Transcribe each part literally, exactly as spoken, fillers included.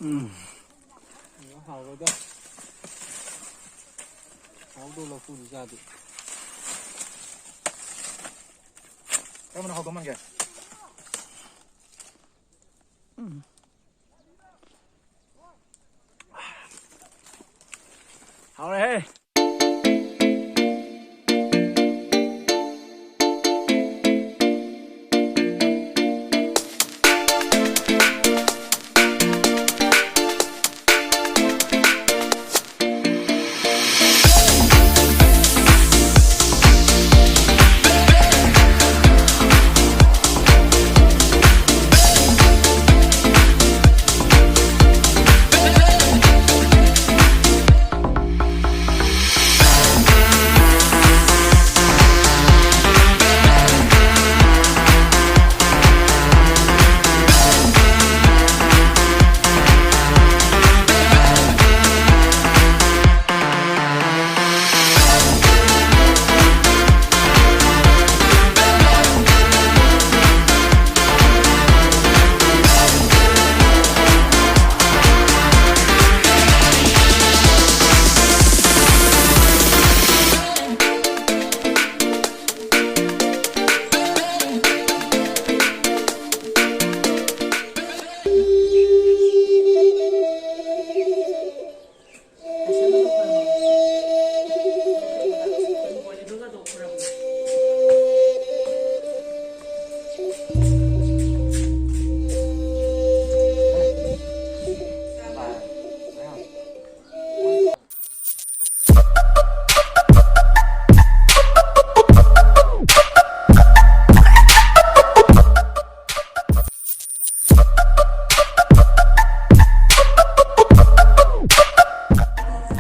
ꯎꯝ꯫ ꯍꯥꯎꯔꯣꯏꯗ꯫ ꯍꯥꯎꯗꯧ ꯂꯐꯨꯗꯨ ꯆꯥꯗꯦ꯫ ꯀꯔꯝꯕꯅ ꯍꯥꯎꯗꯧ ꯃꯥꯟꯒꯦ? ꯎꯝ꯫ ꯍꯥꯎꯔꯦꯍꯦ꯫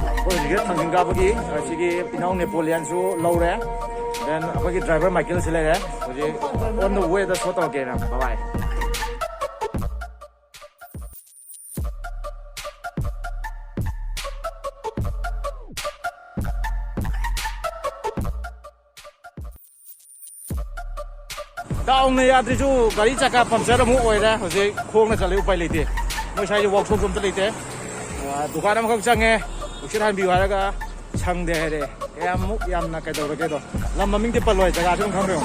ꯑꯩꯈꯣꯏ ꯍꯧꯖꯤꯛ ꯊꯥꯡꯖꯤꯡ ꯀꯥꯕꯒꯤ ꯑꯁꯤꯒꯤ ꯏꯅꯥꯎ ꯅꯦꯄꯣꯂꯤꯌꯟꯁꯨ ꯂꯧꯔꯦ꯫ Then ꯑꯩꯈꯣꯏꯒꯤ driver ꯃꯥꯏꯀꯦꯜꯁꯤ ꯂꯩꯔꯦ꯫ ꯍꯧꯖꯤꯛ on the way the show ꯇꯧꯔꯛꯀꯦ ꯃꯌꯥꯝ꯫ Bye bye꯫ ꯗꯥꯎꯅ ꯌꯥꯗ꯭ꯔꯤꯁꯨ ꯒꯥꯔꯤ ꯆꯀꯥ puncture ꯑꯃꯨꯛ ꯑꯣꯏꯔꯦ꯫ ꯍꯧꯖꯤꯛ ꯈꯣꯡꯅ ꯆꯠꯂꯤ, ꯎꯄꯥꯏ ꯂꯩꯇꯦ꯫ ꯃꯣꯏ ꯁ꯭ꯋꯥꯏꯁꯦ ꯋꯥꯛꯁꯣꯞꯁꯨ ꯑꯝꯇ ꯂꯩꯇꯦ꯫ ꯑ, ꯗꯨꯀꯥꯟ ꯑꯃꯈꯛ ꯆꯪꯉꯦ, ꯅꯨꯡꯁꯤꯠ ꯍꯥꯟꯕꯤꯌꯨ ꯍꯥꯏꯔꯒ ꯁꯪꯗꯦ ꯍꯥꯏꯔꯦ꯫ ꯀꯌꯥꯃꯨꯛ ꯌꯥꯝꯅ ꯀꯩꯗꯧꯔꯒꯦꯗꯣ꯫ ꯂꯝ ꯃꯃꯤꯡꯗꯤ ꯄꯜꯂꯣꯏ, ꯖꯒꯥꯁꯨ ꯑꯗꯨꯝ ꯈꯪꯈ꯭ꯔꯦ꯫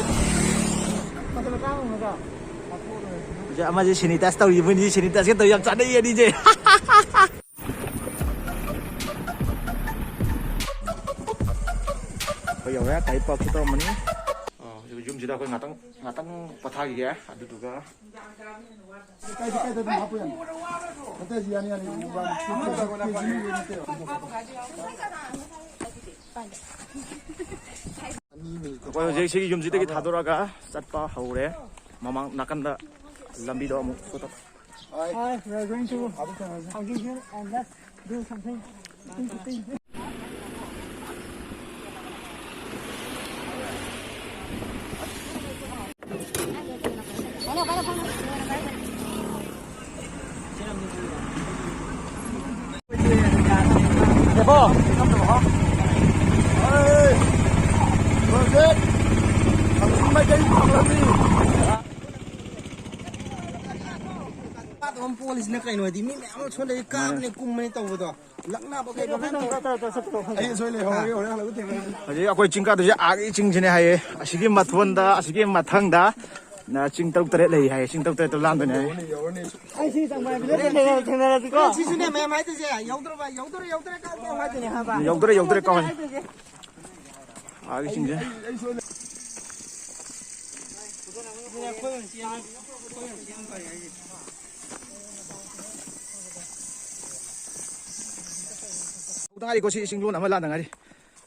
ꯍꯧꯖꯤꯛ ꯑꯃꯁꯦ ꯁꯦꯅꯤꯇꯥꯏꯁ ꯇꯧꯔꯤ, ꯃꯣꯏꯅꯤ ꯁꯦꯅꯤꯇꯥꯏꯁꯀ ꯇꯧꯔꯤ, ꯌꯥꯝ ꯆꯥꯅꯩꯌꯦ ꯑꯅꯤꯁꯦ꯫ ꯑꯩꯈꯣꯏ ꯌꯧꯔꯦ, ꯒꯥꯔꯤ ꯄꯥꯔꯛꯁꯨ ꯇꯧꯔꯝꯃꯅꯤ꯫ ꯑ, ꯍꯧꯖꯤꯛ ꯌꯨꯝꯁꯤꯗ ꯑꯩꯈꯣꯏ ꯉꯥꯛꯇꯪ, ꯉꯥꯛꯇꯪ ꯄꯣꯊꯥꯈꯤꯒꯦ, ꯑꯗꯨꯗꯨꯒ ꯀꯥꯏꯗ, ꯀꯥꯏꯗ ꯑꯗꯨꯝ ꯍꯥꯞꯄ ꯌꯥꯅꯤ꯫ ꯑꯇꯩꯁꯤ ꯌꯥꯅꯤ, ꯌꯥꯅꯤ, ꯌꯥꯅꯤ꯫ ꯑꯅꯤ ꯃꯤꯅꯤꯠ꯫ ꯑꯩꯈꯣꯏ ꯍꯧꯖꯤꯛ ꯁꯤꯒꯤ ꯌꯨꯝꯁꯤꯗꯒꯤ ꯊꯥꯗꯣꯔꯛꯑꯒ ꯆꯠꯄ ꯍꯧꯔꯦ꯫ ꯃꯃꯥꯡ ꯅꯥꯀꯟꯗ ꯂꯝꯕꯤꯗꯣ ꯑꯃꯨꯛ ꯁꯣꯇꯣꯛ Hi, we are going to Hanging Hill and let's do something interesting. ꯄꯣꯂꯤꯁꯅ ꯀꯩꯅꯣ ꯍꯥꯏꯗꯤ ꯃꯤ ꯃꯌꯥꯝ ꯑꯃ ꯁꯣꯝꯗꯒꯤ ꯀꯥꯞꯅꯦ ꯀꯨꯝꯕꯅꯦ ꯇꯧꯕꯗꯣ꯫ ꯂꯛꯅꯕ ꯀꯩꯅꯣ ꯈꯪꯗꯦ꯫ ꯑꯩ ꯁꯣꯏ ꯂꯩꯍꯧꯔꯒꯦ, ꯍꯣꯔꯦꯟ ꯍꯜꯂꯛꯄ ꯊꯦꯡꯅꯔꯁꯤ꯫ ꯍꯧꯖꯤꯛ ꯑꯩꯈꯣꯏ ꯆꯤꯡ ꯀꯥꯗꯣꯏꯁꯦ ꯑꯥꯒꯤ ꯆꯤꯡꯁꯤꯅꯦ ꯍꯥꯏꯌꯦ꯫ ꯑꯁꯤꯒꯤ ꯃꯊꯣꯟꯗ, ꯑꯁꯤꯒꯤ ꯃꯊꯪꯗ, ꯅ, ꯆꯤꯡ ꯇꯔꯨꯛ ꯇꯔꯦꯠ ꯂꯩ ꯍꯥꯏꯌꯦ꯫ ꯆꯤꯡ ꯇꯔꯨꯛ ꯇꯔꯦꯠꯇꯣ ꯂꯥꯟꯗꯣꯏꯅꯦ ꯍꯥꯏꯌꯦ꯫ ꯌꯧꯔꯅꯤ, ꯌꯧꯔꯅꯤ꯫ ꯑꯩ ꯁꯤ ꯆꯪꯕ ꯍꯥꯏꯕꯗ ꯊꯦꯡꯅꯔꯁꯤꯀꯣ꯫ ꯁꯤꯁꯨꯅꯦ ꯃꯌꯥꯝ ꯍꯥꯏꯗꯣꯏꯁꯦ, ꯌꯧꯗ꯭ꯔꯕ, ꯌꯧꯗ꯭ꯔꯦ, ꯌꯧꯗ꯭ꯔꯦ, ꯀꯥꯎ, ꯀꯥꯎ ꯍꯥꯏꯗꯣꯏꯅꯦ ꯍꯥꯏꯕ꯫ ꯌꯧꯗ꯭ꯔꯦ, ꯌꯧꯗ꯭ꯔꯦ, ꯀꯥꯎ ꯍꯥꯏ-, ꯍꯥꯏꯗꯣꯏꯁꯦ꯫ ꯑꯥꯒꯤ ꯆꯤꯡꯁꯦ꯫ ꯍꯧꯗ ꯉꯥꯏꯔꯤꯀꯣ, ꯁꯤ ꯆꯤꯡꯂꯣꯟ ꯑꯃ ꯂꯥꯟꯗ ꯉꯥꯏꯔꯤ꯫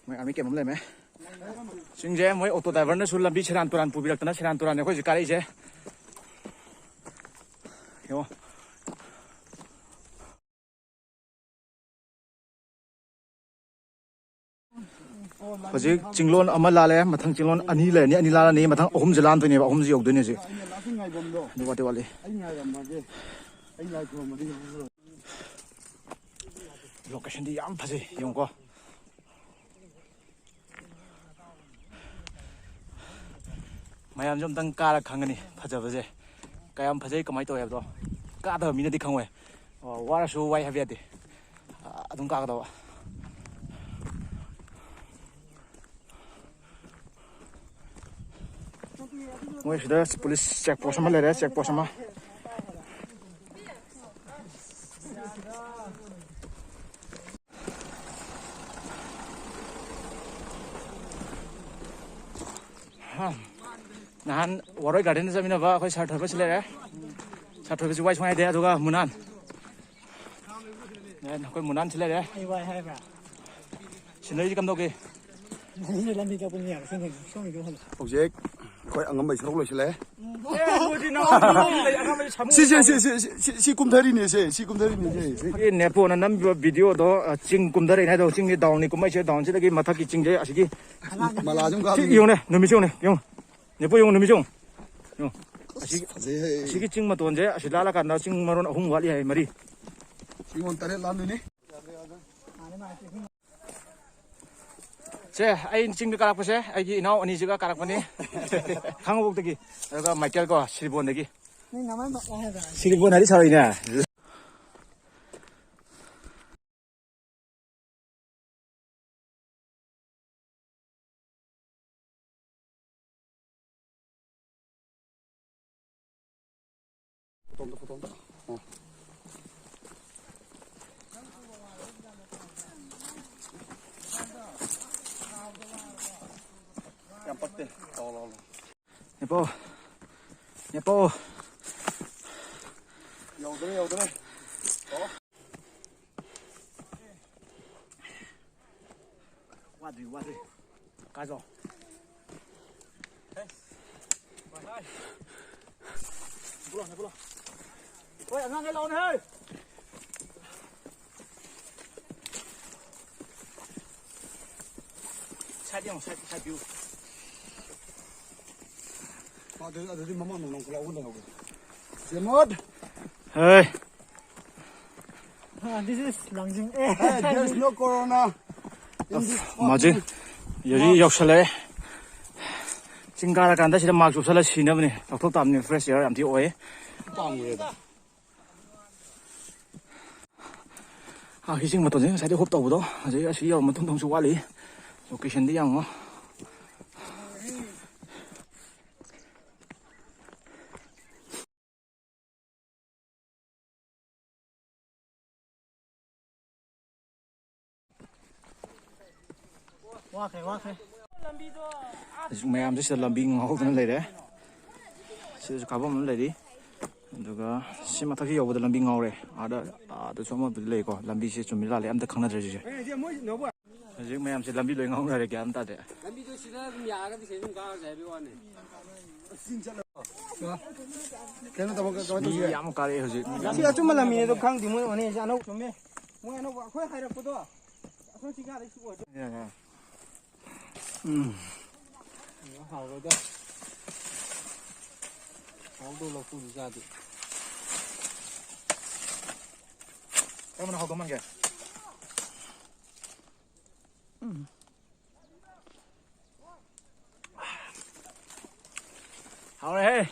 ꯃꯣꯏ ꯑꯥꯔꯃꯤ ꯀꯦꯝ ꯑꯃ ꯂꯩꯔꯝꯃꯦ꯫ ꯆꯤꯡꯁꯦ ꯃꯣꯏ ꯑꯣꯇꯣ ꯗ꯭ꯔꯥꯏꯚꯔꯅꯁꯨ ꯂꯝꯕꯤ ꯁꯦꯔꯥꯟ ꯇꯨꯔꯥꯟ ꯄꯨꯕꯤꯔꯛꯇꯅ ꯁꯦꯔꯥꯟ ꯇꯨꯔꯥꯟꯅꯦ ꯑꯩꯈꯣꯏ ꯍꯧꯖꯤꯛ ꯀꯥꯔꯛꯏꯁꯦ꯫ ꯌꯦꯡꯉꯣ꯫ ꯍꯧꯖꯤꯛ ꯆꯤꯡꯂꯣꯟ ꯑꯃ ꯂꯥꯜꯂꯦ, ꯃꯊꯪ ꯆꯤꯡꯂꯣꯟ ꯑꯅꯤ ꯂꯩꯔꯅꯤ, ꯑꯅꯤ ꯂꯥꯜꯂꯅꯤ, ꯃꯊꯪ ꯑꯍꯨꯝꯁꯦ ꯂꯥꯟꯗꯣꯏꯅꯦꯕ, ꯑꯍꯨꯝꯁꯦ ꯌꯧꯗꯣꯏꯅꯦ ꯍꯧꯖꯤꯛ꯫ ꯑꯗꯨ ꯋꯥꯠꯇꯤ ꯋꯥꯠꯂꯤ꯫ ꯂꯣꯀꯦꯁꯟꯗꯤ ꯌꯥꯝ ꯐꯖꯩ, ꯌꯦꯡꯉꯨꯀꯣ꯫ ꯃꯌꯥꯝꯁꯨ ꯑꯝꯇꯪ ꯀꯥꯔ ꯈꯪꯒꯅꯤ ꯐꯖꯕꯁꯦ꯫ ꯀꯌꯥꯝ ꯐꯖꯩ, ꯀꯃꯥꯏꯅ ꯇꯧꯋꯦ ꯍꯥꯏꯕꯗꯣ ꯀꯥꯗꯕ ꯃꯤꯅꯗꯤ ꯈꯪꯉꯣꯏ꯫ ꯑꯣ, ꯋꯥꯔꯁꯨ ꯋꯥꯏ ꯍꯥꯏꯕ ꯌꯥꯗꯦ꯫ ꯑ, ꯑꯗꯨꯝ ꯀꯥꯒꯗꯕ꯫ ꯃꯣꯏ ꯁꯤꯗ ꯄꯨꯂꯤꯁ ꯆꯦꯛ ꯄꯣꯁ ꯑꯃ ꯂꯩꯔꯦ, ꯆꯦꯛ ꯄꯣꯁ ꯑꯃ꯫ ꯅꯍꯥꯟ ꯋꯥꯔꯣꯏ ꯒꯥꯔꯗꯦꯟꯗ ꯆꯠꯃꯤꯟꯅꯕ ꯑꯩꯈꯣꯏ ꯁꯥꯔ ꯊꯣꯏꯕꯁꯨ ꯂꯩꯔꯦ꯫ ꯁꯥꯔ ꯊꯣꯏꯕꯁꯨ ꯋꯥꯏ ꯁꯨꯡꯉꯥꯏꯗꯦ꯫ ꯑꯗꯨꯒ ꯃꯨꯅꯥꯟ, ꯑꯩꯈꯣꯏ ꯃꯨꯅꯥꯟꯁꯨ ꯂꯩꯔꯦ꯫ ꯑꯩ ꯋꯥꯏ ꯍꯥꯏꯕ꯭ꯔꯥ? ꯁꯤꯅꯔꯤꯁꯤ ꯀꯝꯗꯧꯒꯦ? ꯂꯝꯕꯤ ꯀꯛꯄꯅꯤ ꯌꯥꯔꯦ꯫ ꯁꯣꯝꯒꯤ, ꯁꯣꯝꯒꯤꯗꯣ ꯍꯜꯂꯣ꯫ ꯍꯧꯖꯤꯛ ꯑꯩꯈꯣꯏ ꯑꯉꯝꯕꯩ ꯁꯔꯨꯛ ꯂꯣꯏꯁꯤꯜꯂꯛꯑꯦ꯫ ꯁꯤ, ꯁꯤ, ꯁꯤ, ꯁꯤ, ꯁꯤ, ꯁꯤ ꯀꯨꯝꯊꯔꯤꯅꯦ, ꯁꯦ, ꯁꯤ ꯀꯨꯝꯊꯔꯤꯅꯦ, ꯁꯦ, ꯁꯤ꯫ ꯑꯩꯈꯣꯏꯒꯤ ꯅꯦꯄꯣꯅ ꯅꯝꯃꯤꯕ ꯚꯤꯗꯤꯑꯣꯗꯣ, ꯑ, ꯆꯤꯡ ꯀꯨꯝꯊꯔꯛꯏꯅꯦ ꯍꯥꯏꯗꯣ, ꯆꯤꯡꯒꯤ ꯗꯥꯎꯟꯅꯤ ꯀꯨꯝꯃꯛꯏꯁꯦ, ꯗꯥꯎꯟꯁꯤꯗꯒꯤ ꯃꯊꯛꯀꯤ ꯆꯤꯡꯁꯦ, ꯑꯁꯤꯒꯤ ꯃꯂꯥꯁꯨ ꯑꯗꯨꯝ ꯁꯤ ꯀꯥꯞꯄꯤꯅꯦ꯫ ꯌꯦꯡꯉꯨꯅꯦ, ꯅꯨꯃꯤꯠꯁꯦ ꯌꯦꯡꯉꯨꯅꯦ, ꯌꯦꯡꯉꯨ꯫ ꯅꯦꯄꯣ ꯌꯦꯡꯉꯨ, ꯅꯨꯃꯤꯠꯁꯦ ꯌꯦꯡꯉꯨ꯫ ꯌꯦꯡꯉꯨ꯫ ꯑꯁꯤ, ꯐꯖꯩꯍꯦ꯫ ꯑꯁꯤꯒꯤ ꯆꯤꯡ ꯃꯇꯣꯟꯁꯦ ꯑꯁꯤ ꯂꯥꯜꯂꯀꯥꯟꯗ ꯆꯤꯡ ꯃꯔꯣꯟ ꯑꯍꯨꯝ ꯋꯥꯠꯂꯤ ꯍꯥꯏ, ꯃꯔꯤ꯫ ꯆꯤꯡ ꯃꯔꯣꯟ ꯇꯔꯦꯠ ꯂꯥꯟꯗꯣꯏꯅꯤ꯫ ꯁꯦ, ꯑꯩ ꯆꯤꯡꯗ ꯀꯥꯔꯛꯄꯁꯦ ꯑꯩꯒꯤ ꯏꯅꯥꯎ ꯑꯅꯤꯁꯤꯒ ꯀꯥꯔꯛꯄꯅꯤ꯫ ꯈꯥꯡꯉꯕꯣꯛꯇꯒꯤ꯫ ꯑꯗꯨꯒ ꯃꯥꯏꯀꯦꯜ ꯀꯣ, ꯁꯤꯔꯤꯕꯣꯟꯗꯒꯤ꯫ ꯅꯪ ꯅꯃꯥꯏ ꯃꯠꯂꯦ ꯍꯥꯏꯕ꯫ ꯁꯤꯔꯤꯕꯣꯟ ꯍꯥꯏꯗꯤ ꯁꯥꯔꯣꯏꯅꯦ꯫ ꯐꯣꯇꯣ ꯑꯝꯇ, ꯐꯣꯇꯣ ꯑꯝꯇ꯫ ꯑꯣ꯫ ꯌꯥꯝ ꯄꯛꯇꯦ꯫ ꯂꯥꯎ, ꯂꯥꯎ, ꯂꯥꯎ꯫ ꯅꯦꯄꯣ꯫ ꯅꯦꯄꯣ꯫ ꯌꯧꯗ꯭ꯔꯦ, ꯌꯧꯗ꯭ꯔꯦ꯫ ꯑꯣ꯫ ꯋꯥꯗ꯭ꯔꯤ, ꯋꯥꯗ꯭ꯔꯤ꯫ ꯀꯥꯖꯧ꯫ ꯄꯨꯂꯣ, ꯄꯨꯂꯣ꯫ ꯍꯣꯏ, ꯑꯉꯥꯡꯈꯩ ꯂꯥꯛꯑꯣꯅꯦ, ꯍꯦ꯫ ꯁꯥꯏꯠ ꯌꯦꯡꯉꯣ, ꯁꯥꯏꯠ, ꯁꯥꯏꯠ ꯚ꯭ꯌꯨ꯫ ꯑꯗꯨ, ꯑꯗꯨꯗꯤ ꯃꯃꯥꯡ ꯅꯣꯡ ꯈꯨꯂꯥꯎꯕ ꯂꯩꯍꯧꯕꯅꯤ꯫ ꯖꯦꯃꯣꯠ! ꯍꯦ! Ah, this is ꯂꯥꯡꯖꯤꯡ꯫ A, hey, there's no corona in this ꯃꯥꯖꯤꯡ, ꯌꯧꯔꯤ ꯌꯧꯁꯜꯂꯛꯑꯦ꯫ ꯆꯤꯡ ꯀꯥꯔꯀꯥꯟꯗ ꯁꯤꯗ ꯃꯥꯛꯁ ꯎꯞꯁꯜꯂ ꯁꯤꯅꯕꯅꯦ꯫ ꯂꯧꯊꯣꯛ ꯇꯥꯕꯅꯤ, fresh air ꯌꯥꯝ ꯊꯤ ꯑꯣꯏꯌꯦ꯫ ꯄꯥꯝꯈ꯭ꯔꯦꯗ꯫ ꯍꯤꯁꯤꯡ ꯃꯇꯣꯟꯁꯦ ꯉꯁꯥꯏꯗꯩ ꯍꯣꯞ ꯇꯧꯕꯗꯣ ꯍꯧꯖꯤꯛ ꯑꯁꯤ ꯌꯧꯔ ꯃꯇꯨꯡꯗ ꯑꯃꯨꯛꯁꯨ ꯋꯥꯠꯂꯤ꯫ ꯂꯣꯀꯦꯁꯟꯗꯤ ꯌꯦꯡꯉꯣ꯫ ꯋꯥꯈ꯭ꯔꯦ, ꯋꯥꯈ꯭ꯔꯦ꯫ ꯍꯧꯖꯤꯛ ꯃꯌꯥꯝꯁꯦ ꯁꯤꯗ ꯂꯝꯕꯤ ꯉꯥꯎꯗꯅ ꯂꯩꯔꯦ꯫ ꯁꯤꯗꯁꯨ ꯀꯥꯐꯝ ꯑꯃ ꯂꯩꯔꯤ꯫ ꯑꯗꯨꯒ ꯁꯤ ꯃꯊꯛꯁꯤ ꯌꯧꯕꯗ ꯂꯝꯕꯤ ꯉꯥꯎꯔꯦ꯫ ꯑꯥꯗ, ꯑꯥꯗꯁꯨ ꯑꯃꯕꯨꯗꯤ ꯂꯩꯀꯣ꯫ ꯂꯝꯕꯤꯁꯦ ꯆꯨꯝꯃꯤ ꯂꯥꯜꯂꯤ ꯑꯝꯇ ꯈꯪꯅꯗ꯭ꯔꯦ ꯍꯧꯖꯤꯛꯁꯦ꯫ ꯍꯧꯖꯤꯛ ꯃꯌꯥꯝꯁꯦ ꯂꯝꯕꯤ ꯂꯣꯏ ꯉꯥꯎꯅꯔꯦ, ꯒ꯭ꯌꯥꯟ ꯑꯃ ꯇꯥꯗꯦ꯫ ꯂꯝꯕꯤꯗꯣ ꯁꯤꯗ ꯑꯗꯨꯝ ꯌꯥꯔꯒꯗꯤ ꯁꯤꯗ ꯑꯗꯨꯝ ꯀꯥꯔꯁꯦ ꯍꯥꯏꯕꯒꯤ ꯋꯥꯅꯤ꯫ ꯀꯩꯅꯣ ꯇꯧꯕ, ꯀꯃꯥꯏꯅ ꯃꯤ ꯇꯧꯁꯤꯒꯦ? ꯌꯥꯝ ꯀꯥꯔꯛꯑꯦ ꯍꯧꯖꯤꯛ꯫ ꯁꯤ ꯑꯆꯨꯝꯕ ꯂꯝꯕꯤꯅꯦ ꯑꯗꯣ ꯈꯪꯗꯦ, ꯃꯣꯏ ꯑꯣꯅꯦꯁꯦ ꯑꯅꯧ-, ꯆꯨꯝꯃꯦ꯫ ꯃꯣꯏ ꯑꯅꯧꯕ ꯑꯩꯈꯣꯏ ꯍꯥꯏꯔꯛꯄꯗꯣ ꯑꯁꯣꯝ ꯁꯤ ꯉꯥꯗꯩ ꯁꯤ ꯑꯣꯏꯗꯣꯏ-, ꯎꯝ꯫ ꯍꯥꯎꯔꯣꯏꯗ꯫ ꯍꯥꯎꯗꯧ ꯂꯐꯨꯗꯨ ꯆꯥꯗꯦ꯫ ꯀꯔꯝꯕꯅ ꯍꯥꯎꯗꯧ ꯃꯥꯟꯒꯦ? ꯎꯝ꯫ ꯍꯥꯎꯔꯦꯍꯦ꯫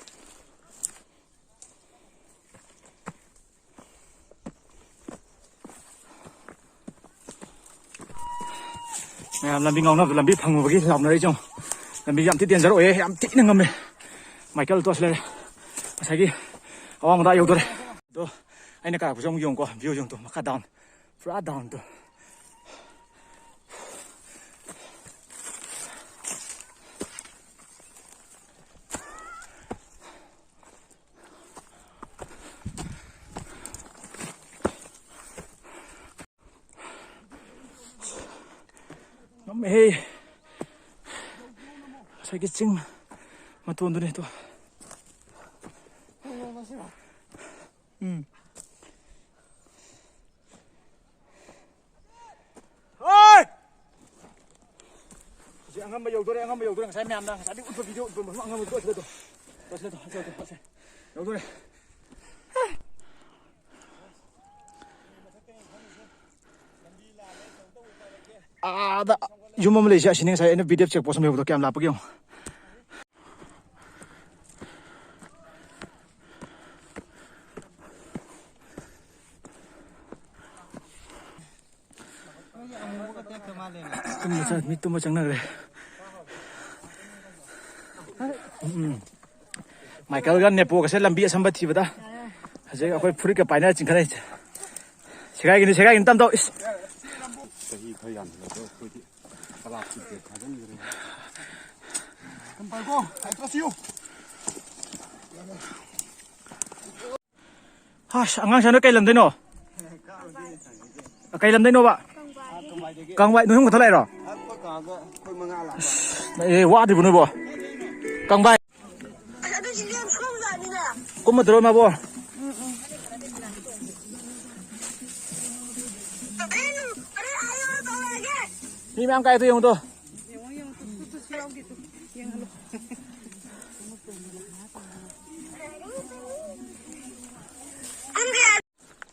ꯃꯌꯥꯝ ꯂꯝꯕꯤ ꯉꯥꯎꯅꯕꯗ ꯂꯝꯕꯤ ꯐꯪꯉꯨꯕꯒꯤ ꯂꯥꯎꯅꯔꯤꯁꯦ ꯌꯦꯡꯉꯣ꯫ ꯂꯝꯕꯤ ꯌꯥꯝ ꯊꯤ ꯗꯦꯟꯖꯔ ꯑꯣꯏꯌꯦ, ꯌꯥꯝ ꯊꯤꯅ ꯉꯝꯃꯦ꯫ ꯃꯥꯏꯀꯦꯜ ꯇꯣꯁ ꯂꯩꯔꯦ꯫ ꯉꯁꯥꯏꯒꯤ ꯑꯋꯥꯡꯕꯗ ꯑꯥ ꯌꯧꯗꯣꯔꯦ꯫ ꯑꯗꯣ ꯑꯩꯅ ꯀꯥꯔꯛꯄꯁꯦ ꯑꯃꯨꯛ ꯌꯦꯡꯉꯨꯀꯣ, ꯚ꯭ꯌꯨꯁꯦ ꯑꯃꯨꯛ ꯃꯈꯥ ꯗꯥꯎꯟ꯫ ꯄꯨꯔꯥ ꯗꯥꯎꯟ ꯇꯨ꯫ ꯉꯝꯃꯦꯍꯦ꯫ ꯉꯁꯥꯏꯒꯤ ꯆꯤꯡ ꯃꯇꯣꯟꯗꯨꯅꯦ ꯑꯗꯣ꯫ ꯎꯝ꯫ ꯍꯣꯏ! ꯍꯧꯖꯤꯛ ꯑꯉꯝꯕ ꯌꯧꯗꯣꯔꯦ, ꯑꯉꯝꯕ ꯌꯧꯗꯣꯔꯦ꯫ ꯉꯁꯥꯏ ꯃꯌꯥꯝꯅ ꯉꯁꯥꯏꯗꯒꯤ ꯎꯠꯄ ꯚꯤꯗꯤꯑꯣ ꯎꯠꯄ ꯃꯐꯝ ꯑꯉꯝꯕꯗꯣ ꯑꯁꯤꯗ ꯑꯗꯣ꯫ ꯑꯁꯤꯗ ꯑꯗꯣ, ꯑꯁꯤꯗ ꯑꯗꯣ, ꯑꯁꯤꯗ꯫ ꯌꯧꯗꯣꯔꯦ꯫ ꯑꯥꯗ ꯌꯨꯝ ꯑꯃ ꯂꯩꯁꯦ, ꯑꯁꯤꯅꯤ ꯉꯁꯥꯏ ꯑꯩꯅ ꯕꯤ ꯗꯤ ꯑꯦꯐ ꯆꯦꯛ ꯄꯣꯁ ꯑꯃ ꯌꯧꯕꯗꯣ ꯀꯌꯥꯝ ꯂꯥꯞꯄꯒꯦ ꯌꯦꯡꯉꯣ꯫ ꯇꯨꯝꯕ ꯆꯪ-, ꯃꯤ ꯇꯨꯝꯕ ꯆꯪꯅꯈ꯭ꯔꯦ꯫ ꯎꯝ꯫ ꯃꯥꯏꯀꯦꯜꯒ ꯅꯦꯄꯣꯒꯁꯦ ꯂꯝꯕꯤ ꯑꯁꯝꯕ ꯊꯤꯕꯗ ꯍꯧꯖꯤꯛ ꯑꯩꯈꯣꯏ ꯐꯨꯔꯤꯠꯀ ꯄꯥꯏꯅꯔ ꯆꯤꯡꯈꯠꯂꯛꯏꯁꯦ꯫ ꯁꯦꯒꯥꯏꯒꯤꯅꯤ, ꯁꯦꯒꯥꯏꯒꯤꯅꯤ, ꯇꯝ ꯇꯧ꯫ ꯏꯁ꯫ ꯆꯍꯤ ꯈꯔ ꯌꯥꯝꯁꯤꯜꯂꯛꯄ ꯑꯩꯈꯣꯏꯗꯤ ꯀꯂꯥꯞꯁꯤꯡꯁꯦ ꯊꯥꯖꯤꯟꯈ꯭ꯔꯦ꯫ ꯑꯁ, ꯑꯉꯥꯡꯁꯥ, ꯅꯣꯏ ꯀꯩ ꯂꯝꯗꯩꯅꯣ? ꯀꯩ ꯂꯝꯗꯩꯅꯣꯕ? ꯀꯪꯕꯥꯏ꯫ ꯅꯣꯏ ꯑꯍꯨꯝ ꯈꯛꯇ ꯂꯥꯛꯏꯔꯣ? ꯑꯁ, ꯑꯦ, ꯋꯥꯗ꯭ꯔꯤꯕꯣ ꯅꯣꯏꯕꯣ? ꯀꯪꯕꯥꯏ꯫ ꯀꯨꯝꯃꯗ꯭ꯔꯣ ꯃꯥꯕꯣ? ꯃꯤ ꯃꯌꯥꯝ ꯀꯥꯏꯗꯣ ꯌꯦꯡꯉꯨꯗꯣ꯫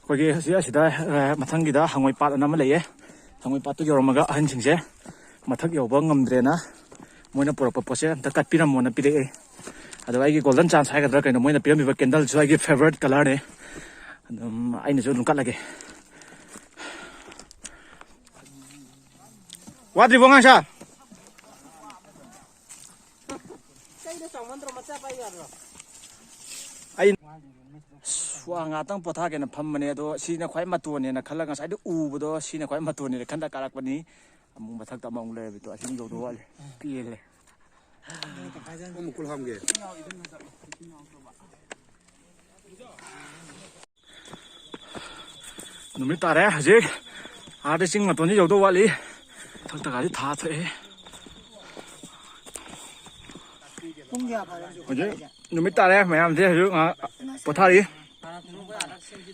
ꯑꯩꯈꯣꯏꯒꯤ ꯍꯧꯖꯤꯛ ꯑꯁꯤꯗ, ꯑ, ꯃꯊꯪꯒꯤꯗ ꯍꯪꯉꯣꯏ ꯄꯥꯠ ꯑꯅ ꯑꯃ ꯂꯩꯌꯦ꯫ ꯍꯪꯉꯣꯏ ꯄꯥꯠꯇꯨ ꯌꯧꯔꯝꯃꯒ ꯑꯍꯟꯁꯤꯡꯁꯦ ꯃꯊꯛ ꯌꯧꯕ ꯉꯝꯗ꯭ꯔꯦꯅ ꯃꯣꯏꯅ ꯄꯨꯔꯛꯄ ꯄꯣꯠꯁꯦ ꯑꯝꯇ ꯀꯠꯄꯤꯔꯝꯃꯣꯅ ꯄꯤꯔꯛꯑꯦ꯫ ꯑꯗꯣ ꯑꯩꯒꯤ golden chance ꯍꯥꯏꯒꯗ꯭ꯔꯥ ꯀꯩꯅꯣ, ꯃꯣꯏꯅ ꯄꯤꯔꯝꯃꯤꯕ candleꯁꯨ ꯑꯩꯒꯤ favourite colourꯅꯦ꯫ ꯑꯗꯨꯝ ꯑꯩꯅꯁꯨ ꯑꯗꯨꯝ ꯀꯠꯂꯒꯦ꯫ ꯋꯥꯗ꯭ꯔꯤꯕꯣ ꯑꯉꯥꯡꯁꯥ? ꯑꯩ, ꯑꯁ, ꯋꯥ ꯉꯥꯛꯇꯪ ꯄꯣꯊꯥꯒꯦꯅ ꯐꯝꯕꯅꯦ, ꯑꯗꯣ ꯁꯤꯅ ꯈ꯭ꯋꯥꯏ ꯃꯇꯣꯟꯅꯦꯅ ꯈꯜꯂꯒ, ꯉꯁꯥꯏꯗꯩ ꯎꯕꯗꯣ ꯁꯤꯅ ꯈ꯭ꯋꯥꯏ ꯃꯇꯣꯟꯅꯦꯅ ꯈꯟꯗ ꯀꯥꯔꯛꯄꯅꯤ꯫ ꯑꯃꯨꯛ ꯃꯊꯛꯇ ꯑꯃꯃꯨꯛ ꯂꯩꯔꯕꯗꯣ ꯑꯁꯤ ꯌꯧꯗꯧ ꯋꯥꯠꯂꯤ꯫ ꯄꯦꯜꯂꯦ꯫ ꯑꯃꯨꯛ ꯀꯨꯜ ꯍꯥꯝꯒꯦ꯫ ꯅꯨꯃꯤꯠ ꯇꯥꯔꯦ ꯍꯧꯖꯤꯛ꯫ ꯑꯥꯗ ꯆꯤꯡ ꯃꯇꯣꯟꯗꯤ ꯌꯧꯗꯧ ꯋꯥꯠꯂꯤ꯫ ꯃꯊꯛꯇꯒꯗꯤ ꯊꯥ ꯊꯣꯛꯑꯦ꯫ ꯄꯨꯡ ꯀꯌꯥ ꯐꯥꯔꯦ ꯍꯧꯖꯤꯛ? ꯍꯧꯖꯤꯛ ꯅꯨꯃꯤꯠ ꯇꯥꯔꯦ, ꯃꯌꯥꯝꯁꯦ ꯍꯧꯖꯤꯛ ꯉꯥꯏꯍꯥꯛ ꯄꯣꯊꯥꯔꯤ꯫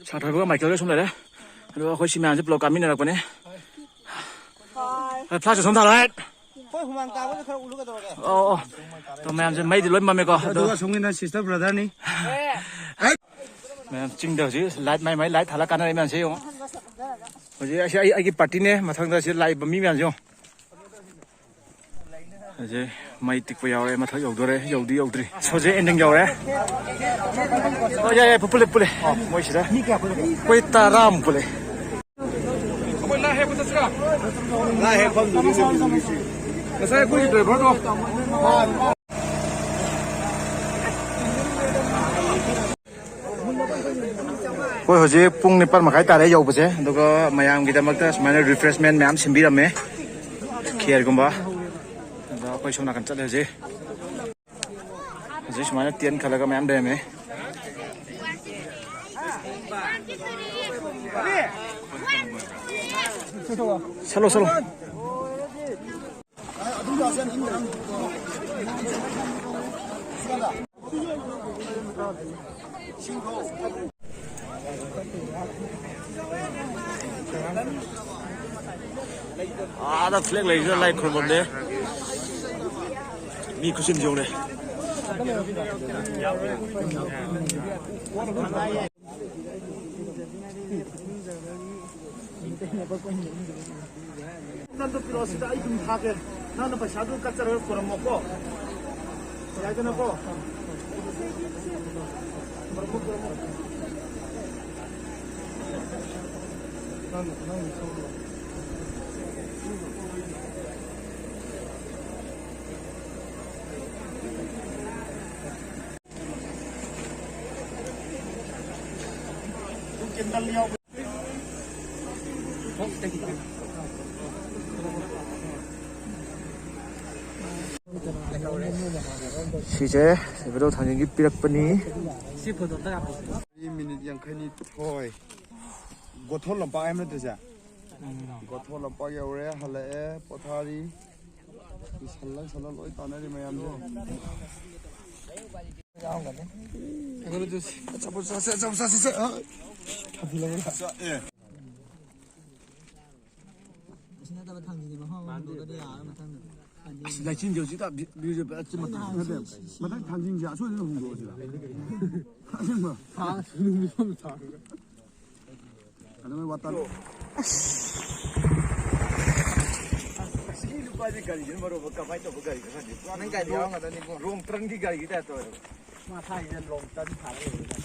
ꯁꯥꯊꯕꯒ ꯃꯥꯏꯀꯦꯜꯒ ꯁꯨꯝ ꯂꯩꯔꯦ꯫ ꯑꯗꯨꯒ ꯑꯩꯈꯣꯏ ꯁꯤ ꯃꯌꯥꯝꯁꯦ ꯄꯨꯂꯞ ꯀꯥꯃꯤꯟꯅꯔꯛꯄꯅꯦ꯫ ꯐ꯭ꯂꯥꯁ ꯑꯁꯣꯝ ꯊꯥꯔꯣ ꯍꯦꯠ꯫ ꯑꯩꯈꯣꯏ ꯍꯨꯃꯥꯡ ꯇꯥꯕꯗ ꯈꯔ ꯎꯠꯂꯨ ꯀꯩꯗꯧꯔꯒꯦ? ꯑꯣ, ꯑꯣ꯫ ꯑꯗꯣ ꯃꯌꯥꯝꯁꯦ ꯃꯩꯗꯤ ꯂꯣꯏ ꯃꯝꯃꯦꯀꯣ꯫ ꯑꯗꯣ ꯑꯗꯨꯒ ꯁꯣꯝꯒꯤꯅ sister brotherꯅꯤ꯫ ꯃꯌꯥꯝ ꯆꯤꯡꯗ ꯍꯧꯖꯤꯛ light ꯃꯥꯏ ꯃꯥꯏ light ꯊꯥꯜꯂ ꯀꯥꯟꯅꯔꯤ ꯃꯌꯥꯝꯁꯦ ꯌꯦꯡꯉꯣ꯫ ꯍꯧꯖꯤꯛ ꯑꯁꯤ ꯑꯩ, ꯑꯩꯒꯤ partyꯅꯦ꯫ ꯃꯊꯪꯗ ꯁꯤ ꯂꯥꯛꯏꯕ ꯃꯤ ꯃꯌꯥꯝꯁꯦ ꯌꯦꯡꯉꯣ꯫ ꯍꯧꯖꯤꯛ ꯃꯩ ꯇꯤꯛꯄ ꯌꯥꯎꯔꯦ꯫ ꯃꯊꯛ ꯌꯧꯗꯣꯔꯦ꯫ ꯌꯧꯗꯤ ꯌꯧꯗ꯭ꯔꯤ꯫ ꯑꯁ, ꯍꯧꯖꯤꯛ ending ꯌꯧꯔꯦ꯫ ꯑꯣ, ꯌꯥꯏ, ꯌꯥꯏ, ꯄꯨꯂꯦ, ꯄꯨꯂꯦ꯫ ꯑꯣ, ꯃꯣꯏ ꯁꯤꯗ꯫ ꯃꯤ ꯀꯌꯥ ꯄꯨꯜꯂꯦ? ꯑꯩꯈꯣꯏ ꯇꯔꯥꯃꯨꯛ ꯄꯨꯜꯂꯦ꯫ ꯉꯁꯥꯏ ꯑꯩꯈꯣꯏꯒꯤ ꯗ꯭ꯔꯥꯏꯚꯔꯗꯣ꯫ ꯑꯩꯈꯣꯏ ꯍꯧꯖꯤꯛ ꯄꯨꯡ ꯅꯤꯄꯥꯟ ꯃꯈꯥꯏ ꯇꯥꯔꯦ ꯌꯧꯕꯁꯦ, ꯑꯗꯨꯒ ꯃꯌꯥꯝꯒꯤꯗꯃꯛꯇ ꯁꯨꯃꯥꯏꯅ ꯔꯤꯐ꯭ꯔꯦꯁꯃꯦꯟ ꯃꯌꯥꯝ ꯁꯤꯟꯕꯤꯔꯝꯃꯦ, ꯈꯦꯔꯒꯨꯝꯕ꯫ ꯑꯗꯣ ꯑꯩꯈꯣꯏ ꯁꯣꯝ ꯅꯥꯀꯟ ꯆꯠꯂꯦ ꯍꯧꯖꯤꯛ꯫ ꯍꯧꯖꯤꯛ ꯁꯨꯃꯥꯏꯅ ꯇꯦꯟ ꯈꯜꯂꯒ ꯃꯌꯥꯝ ꯂꯩꯔꯝꯃꯦ꯫ ꯆꯠꯂꯣ, ꯆꯠꯂꯣ꯫ ꯑꯥꯗ ꯐ꯭ꯂꯦꯛ ꯂꯩꯔꯤꯗꯨꯅ ꯂꯥꯏ ꯈꯨꯔꯨꯝꯐꯝꯅꯦ꯫ ꯃꯤ ꯈꯨꯆꯤꯟꯁꯤ ꯌꯦꯡꯉꯨꯅꯦ꯫ ꯅꯪꯗꯣ ꯄꯤꯔꯛꯑꯣ, ꯁꯤꯗ ꯑꯩ ꯑꯗꯨꯝ ꯊꯥꯒꯦ꯫ ꯅꯪꯅ ꯄꯩꯁꯥꯗꯨ ꯀꯠꯆꯔꯒ ꯄꯨꯔꯝꯃꯣꯀꯣ꯫ ꯌꯥꯏꯗꯅꯀꯣ? ꯄꯨꯔꯝꯃꯣ, ꯄꯨꯔꯝꯃꯣ꯫ ꯅꯪ, ꯅꯪ ꯁꯣꯝꯗ꯫ ꯁꯤꯁꯦ ꯏꯕꯨꯙꯧ ꯊꯥꯡꯖꯤꯡꯒꯤ ꯄꯤꯔꯛꯄꯅꯤ꯫ ꯃꯤꯅꯤꯠ ꯌꯥꯡꯈꯩꯅꯤꯊꯣꯏ꯫ ꯒꯣꯊꯣꯟ ꯂꯝꯄꯥꯛ ꯍꯥꯏꯕ ꯅꯠꯇ꯭ꯔꯁꯦ? ꯒꯣꯊꯣꯟ ꯂꯝꯄꯥꯛ ꯌꯧꯔꯦ, ꯍꯜꯂꯛꯑꯦ, ꯄꯣꯊꯥꯔꯤ꯫ ꯁꯜꯂ ꯁꯜꯂ ꯂꯣꯏ ꯇꯥꯟꯅꯔꯤ ꯃꯌꯥꯝꯁꯦ꯫ ꯀꯩꯅꯣꯗꯨ ꯑꯆꯥꯄꯣꯠ ꯆꯥꯁꯦ, ꯑꯆꯥꯄꯣꯠ ꯆꯥꯁꯦ, ꯆꯥ-, ꯑ꯫ ꯑꯁꯤ ꯅꯠꯇꯕ ꯊꯥꯡꯖꯤꯡꯁꯦ ꯃꯐꯝ ꯑꯃ ꯍꯨꯟꯗꯣꯛꯑꯒꯗꯤ ꯌꯥꯔꯔꯣꯏ ꯃꯊꯪꯗ꯫ ꯑꯁ, ꯂꯩꯆꯤꯟꯁꯦ ꯍꯧꯖꯤꯛꯇ ꯚ꯭ꯌꯨ-, ꯚ꯭ꯌꯨꯁꯦ ꯐꯖꯅ ꯆꯤꯝꯃꯛꯇꯅ ꯅꯠꯇꯦ꯫ ꯃꯊꯪ ꯊꯥꯡꯖꯤꯡꯁꯦ ꯑꯁꯣꯏꯗꯅ ꯍꯨꯟꯗꯣꯛꯑꯁꯤꯔ? ꯑꯁꯦꯡꯕ꯫ ꯊꯥꯡ ꯁꯨꯅꯨꯡ ꯃꯐꯝ ꯊꯥꯡ꯫ ꯑꯗꯨꯃꯥꯏ ꯋꯥꯇꯔ꯫ ꯑꯁꯤꯒꯤ ꯅꯨꯄꯥꯁꯤ ꯒꯥꯔꯤꯁꯤꯅ ꯃꯔꯣꯟ ꯑꯃ ꯀꯃꯥꯏꯅ ꯇꯧꯕ ꯒꯥꯔꯤꯅꯣ ꯈꯪꯗꯦ꯫ ꯄꯨꯔꯥ ꯅꯪ ꯒꯥꯔꯤ ꯌꯥꯎꯔꯝꯒꯗꯕꯅꯤꯀꯣ꯫ ꯂꯣꯡ ꯇ꯭ꯔꯟꯒꯤ ꯒꯥꯔꯤꯒꯤ ꯇꯥꯏꯞ ꯇꯧꯋꯦꯕ꯫ ꯃꯥ ꯊꯥꯏꯁꯤꯅ ꯂꯣꯡ ꯇ꯭ꯔꯟ ꯊꯥꯔ ꯂꯩꯕ꯫